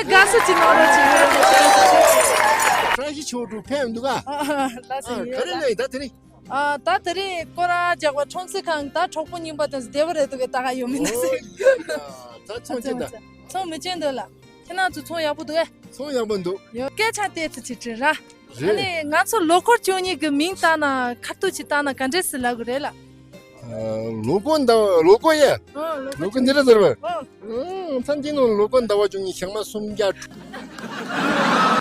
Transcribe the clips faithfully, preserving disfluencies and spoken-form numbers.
དགའ་བསུ་ཅིག་གནང་རོགས་བྱེད། བཀྲ་ཤིས་ཆོས་དྲུག་ཕེབས་འདུག་ག་ལགས་སོ། ཨ། ཡོད་ག་རེ་ལགས། ལས་ད་དེ་རིང་། ཨ། ད་དེ་རིང་སྐོར་ར་རྒྱག་པ་ཁྲོམ་གཟིགས་ཁང་ད་གྲོགས་པོ་རྙིང་པ་དང་བདེ་བ་རེད་འདུག་གས། ད་ག་ཡོང་མིན་ན་ཟེར། ཨོ་ཡ། ད་ཚོང་ཅི་འདྲ། ཚོང་མི་ཅན་འདུག་ལགས། ཁྱེད་རང་ཚོ་ཚོང་ཡག་པོ་འདུག་གས། ཚོང་ཡག་པོ་འདུག་ཡོད། སྐད་ཆ་ཏོག་ཙམ་ཅིག་དྲིས་ར། རེད། ཨ་ནི་ང་ཚོ་ལོ་འཁོར་བཅུ་གཉིས་ཀྱི་མིང་བཏགས་ན་ཁ་ཐུག་ཅིག་བཏགས་ན་ག་འདྲས་སེ་ལབ་དགོས་རེད་ལགས། ཨ། ལོ་འཁོར་ཟླ་བ། ལོ་འཁོར་ཡ། ཨོ། ལོ་ལོ་འཁོར་འདི་འདྲ་ཟེར་བ། ཨོ། ཨང་། མཚམས་ཀྱི་ནང་ལོ་འཁོར་ཟླ་བ་བཅུ་གཉིས་ཞག་མ་སུམ་བརྒྱ་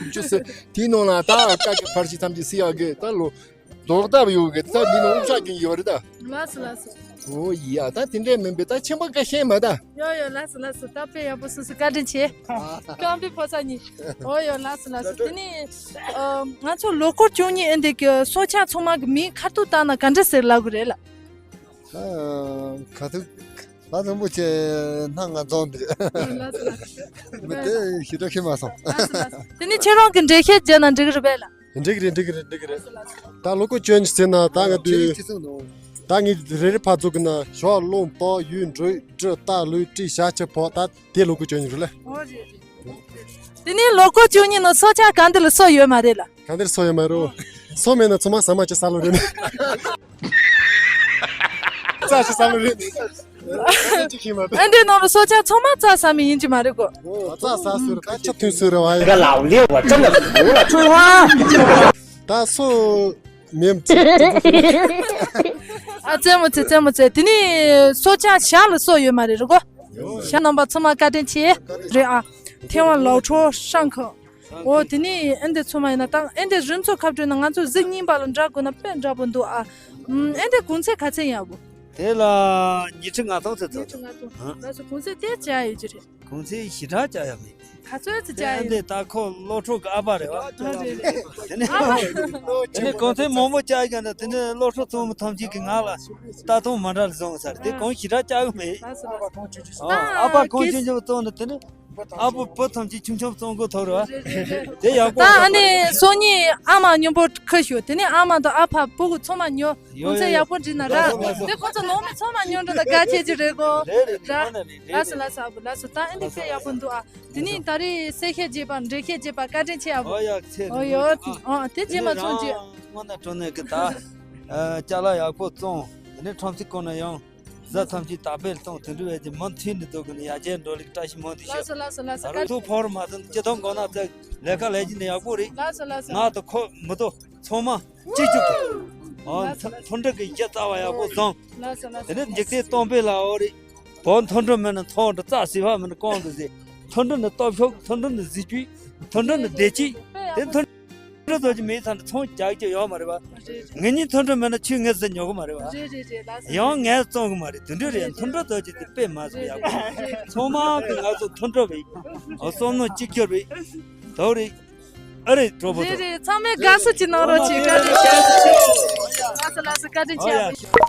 དྲུག་ཅུ་ཟེར། དེའི་ནང་ལ་ད་ཀ་ཀི་ཕར་ཕྱིན་ཐམས་ཅད་སེལ་ཡག་གི་ད་ལོ། ལྡོག་ཟླ་ཡོད་གི། ད་འདི་ནང་དབུ་ཞྭ་གྱོན་ཡོད་རེད་ད། ལགས་སོ་ལགས་སོ། ཨོ་ཡ། ད་དེ་འདྲས་མིན་པས་ད་ཆེན་པོ་འགའ་ཤེས་མ་ད། ཡོ་ཡོ། ལགས་སོ་ལགས་སོ། ད་དཔེ་ཡག་པོ་སོ་སོ། བཀའ་དྲིན་ཆེ། རྐང་པའི་ཕོ་གསར་གཉིས། ཨོ་ཡོ། ལགས་སོ་ལགས་སོ། དེ་ནི་ཨ་ང་ཚོ་ལོ་འཁོར་བཅུ་གཉིས་ཨེ་འདི་གི་སྲོག་ཆགས་ཚང་མ་གི་མིང་ཁ་ཐུག་བཏགས་ན་ག་འདྲ་ཟེར་ལབ་དགོས་རེད་ལགས། ཨ། ཁ་ཐུག་ལགས། རིན་པོ་ཆེ་སྣ་ལྔ་འཛོམས་འདི་རེད། ལགས་སོ་ལགས་སོ། མི་དེ་ཞེ་དྲག་ཤེས་མ་སོང་། ལགས་སོ་ལགས་སོ། དེ་ནི་ཁྱེད་རང་གི་འགྲེལ་བཤད་བརྒྱབ་ན་འགྲིག་གི་རེད་པས་ལགས། འགྲིག་རེད། འགྲིག་རེད། འགྲིག་རེད། ད་ལོ་འཁོར་བཅུ་གཉིས་ཟེར་ན་ད་ང་དུས་ད་ངས་རེ་རེ་ཕར་འཛུགས་གི་ན། ཞོ་རླུང་བོ་ཡུལ་འབྲུ་སྦྲུལ་རྟ་ལུག་སྤྲེལ་ཞ་ཆུ་ཕག་ད་དེ་ལོ་འཁོར་བཅུ་གཉིས་རེད་ལ། ཨོ་རེད་རེད། དེ་ནས་ལོ་འཁོར་བཅུ་གཉིས་ནང་སྲོག་ཆགས་གང་འདི་ལ་སྲོག་ཡོད་མ་རེད་ལ། གང་འདི་ལ་སྲོག་ཡོད་མ་རེད། སྲོག་མེད་ན་ཚང་མ་ཟ་མ་བྱེད་ས་ལོ་རེད། རྩྭ་བྱེད་ས་ལོ་རེད། ཅི་ཤེས་མ་ད། ཨ་འདྲའི་ནང་ལ་སྲོག་ཆགས་ཚང་མ་རྩྭ་ཟ་མི་ཡིན་གྱི་མ་རེད་གོ། རྩྭ་ཟ་སྲོལ་ད་ཆ་མཐུན་སྲོལ་རེད་བ། ད་སོ་མེམ། ཨ་རྩེད་མོ་རྩེ། རྩེད་མོ་རྩེ། དེ་ནི་སྲོག་ཆགས་ཞག་ལ་སྲོག་ཡོད་མ་རེད་རེད་གོ། ཞག་རྣམ་པ་ཚང་མ་བཀའ་དྲིན་ཆེ། རེད་ཨ། ཐེ་ཝན་ལའོ་ཁྲོ་ཧྲང་ཁ། ཨོ་དེ་ནི་ཨེ་འདི་ཚོ་མ་ཡིན་ན་ད་ཨེ་འདི་རི་མཚོ་ཁ་བྲོས་ན་ང་ཚོ་གཟི་རྙིང་པ་ལ་འདྲ་དགོས་ན་དཔེ་འདྲ་པོ་འདུག་ཨ། ཨེ་འདི་གུང་ཚད་ག་ཚད་ཡག་པོ། དེ་ལ་ཉི་ཁྲི་ལྔ་སྟོང་ཙམ་ཉི་ཁྲི་ལྔ་སྟོང་། ལགས་སོ། གུང་ཚད་དེ་བྱ་ཡོད་ཀྱི་རེད། གུང་ཚད་ཞེ་དྲག་བྱ་ཡ་མེད། ག་ཚོད་ཙམ་བྱ་ཡ་ཡོད། དེ་ད་ཁོ་སློབ་ཕྲུག་གི་ཨ་ཕ་རེད་བ། ཨ་རེད་རེད། དེ་ནས་ཨ་ཕ། དེ་ནས་གུང་ཚད་མང་པོ་བྱ་ཡ་ན་དེ་ནས་སློབ་ཕྲུག་ཚོ་མི་ཐམས་ཅད་ཀྱིས་ང་ལ་ལྟ་སྟངས་མ་འདྲ་ལ་བཟུང་ས་རེད། དེ་གུང་ཞེ་དྲག་བྱ་གི་མེད། ལགས་སོ་ལགས་སོ། ཨ་ཕ་གུང་ཆེན་ཆེན་པོ་བཙོང་ནས་དེ་ནས་ཨ་ཕ་བུ་ཐམས་ཅད་ཆུང་ཆུང་བཙོང་དགོས་ཐོག་རེད་བ། དེ་ཡག་པོ། ད་ཨ་ནི་སང་ཉིན་ཨ་མ་མཉམ་པོ་ཁ་ཤོག་དེ་ནས་ཨ་མ་དང་ཨ་ཕ་བུ་གུ་ཚང་མ་ཉོ། ཡོ་གུང་ཚད་ཡོ་ཡག་པོ་འགྲིག་ན་ར། ལགས་སོ་ལགས་སོ། དེ་ཁོ་ཚོ་ནང་མི་ཚང་མ་ཉོ་འགྲོ་ན་དགའ་ཆེ་ཅིག་རེད་གོ། རེད་རེད། ར། དངོས་གནས་རེད། རེད། ལགས་སོ་ལགས་སོ། ཨ་བུ་ལགས་སོ། ད་ཨེ་འདི་དཔེ་ཡག་པོ་འདུག་ཨ། དེ་ནས་ད་རེས་གསལ་བཤད་བྱས་པ་འགྲེལ་བཤད་བྱས་པ་བཀའ་དྲིན་ཆེ་ཨ་བུ། ཨོ་ཡ་ཚེ་ཨོ་རིང་ཡོ། པོ་ཨ་དེ་རྗེས་མ་ཚོང་རྒྱུ། དངོས་གནས་དྲང་གནས་ཀྱི་ད་ཅ་ལག་ཡག་པོ་བཙོང་། དེ་ནས་ཁྲོམ་ཚིག་ཀུན་ན་ཡང་གཟའ་ཐམས་ཅད་དག་པས་གཏོང་། དེ་འདྲ་བས་ཀྱི་མུ་མཐུད་ནས་འདུག་གི་ནི་ཡར་རྒྱས་འགྲོ་ལུགས་བཀྲ་ཤིས་སྨོན་འདུན་ཞུ། ལགས་སོ་ལགས་སོ་ལགས་སོ། ད་རུང་ཐུགས་ཕོག་རུ་མ་སོང་། སྤྱི་ཚོགས་འགོ་ན་ཚེ་ལས་ཀ་ལས་ཀྱི་ནི་ཡག་པོ་རེད། ལགས་སོ་ལགས་སོ། ང་དང་ཁོ་མི་ཐོག་ཚང་མ་གཅིག་གྱུར་དུ། ཨོ། ལགས་སོ་ལགས་སོ། མཐུན་སྒྲིལ་གྱི་གཞི་རྩ་བ་ཡག་པོ་བཟུང་། ལགས་སོ་ལགས་སོ། དེ་ནས་འཇིག་རྟེན་སྟོང་པའི་ལ་འོ་རེད། བོད་མཐུན་སྒྲིལ་མེད་ན་ཚོང་འདི་རྩ་སྲིད་པ་མེད་ན་གང་གི་ཟེར། མཐུན་སྒྲིལ་ནི་སྟོབས་ཤུགས། མཐུན་སྒྲིལ་ནི་གཟི་བརྗིད། མཐུན་སྒྲིལ་ནི་བདེ་སྐྱིད། དེ་མཐུན་སྒྲིལ་ཚོགས་ཀྱི་མེད་ཚང་ནི་ཚོང་རྒྱག་རྒྱུ་ཡོད་མ་རེད་བ། རེད་རེད། ངེད་གཉིས་མཐུན་སྒྲིལ་མེད་ན་ཁྱོས་ངའི་གཟི་ཉོ་གི་མ་རེད་བ། རེད་རེད་རེད། ལགས་སོ། ཡང་ངས་བཙོང་གི་མ་རེད། དེ་འདྲ་རེད། མཐུན་སྒྲིལ་ཚོགས་ཀྱི་དེ་དཔེ་མ་སྲིད་ཡག་པོ། ཚང་མ་གི་ང་ཚོ་མཐུན་སྒྲིལ་བྱེད། བསམ་བློ་གཅིག་གྱུར་བྱེད། དོ་རེད། ཨ་རེད། གྲོགས་པོ་རེད་ཚོ། རེད། ཚང་མས་དགའ་བསུ་ཅིག་གནང་རོགས་གྱིས། བཀའ་དྲིན་ཆེ། ལགས་སོ་ལགས་སོ། བཀའ་དྲིན་ཆེ། ཨ་ཡ།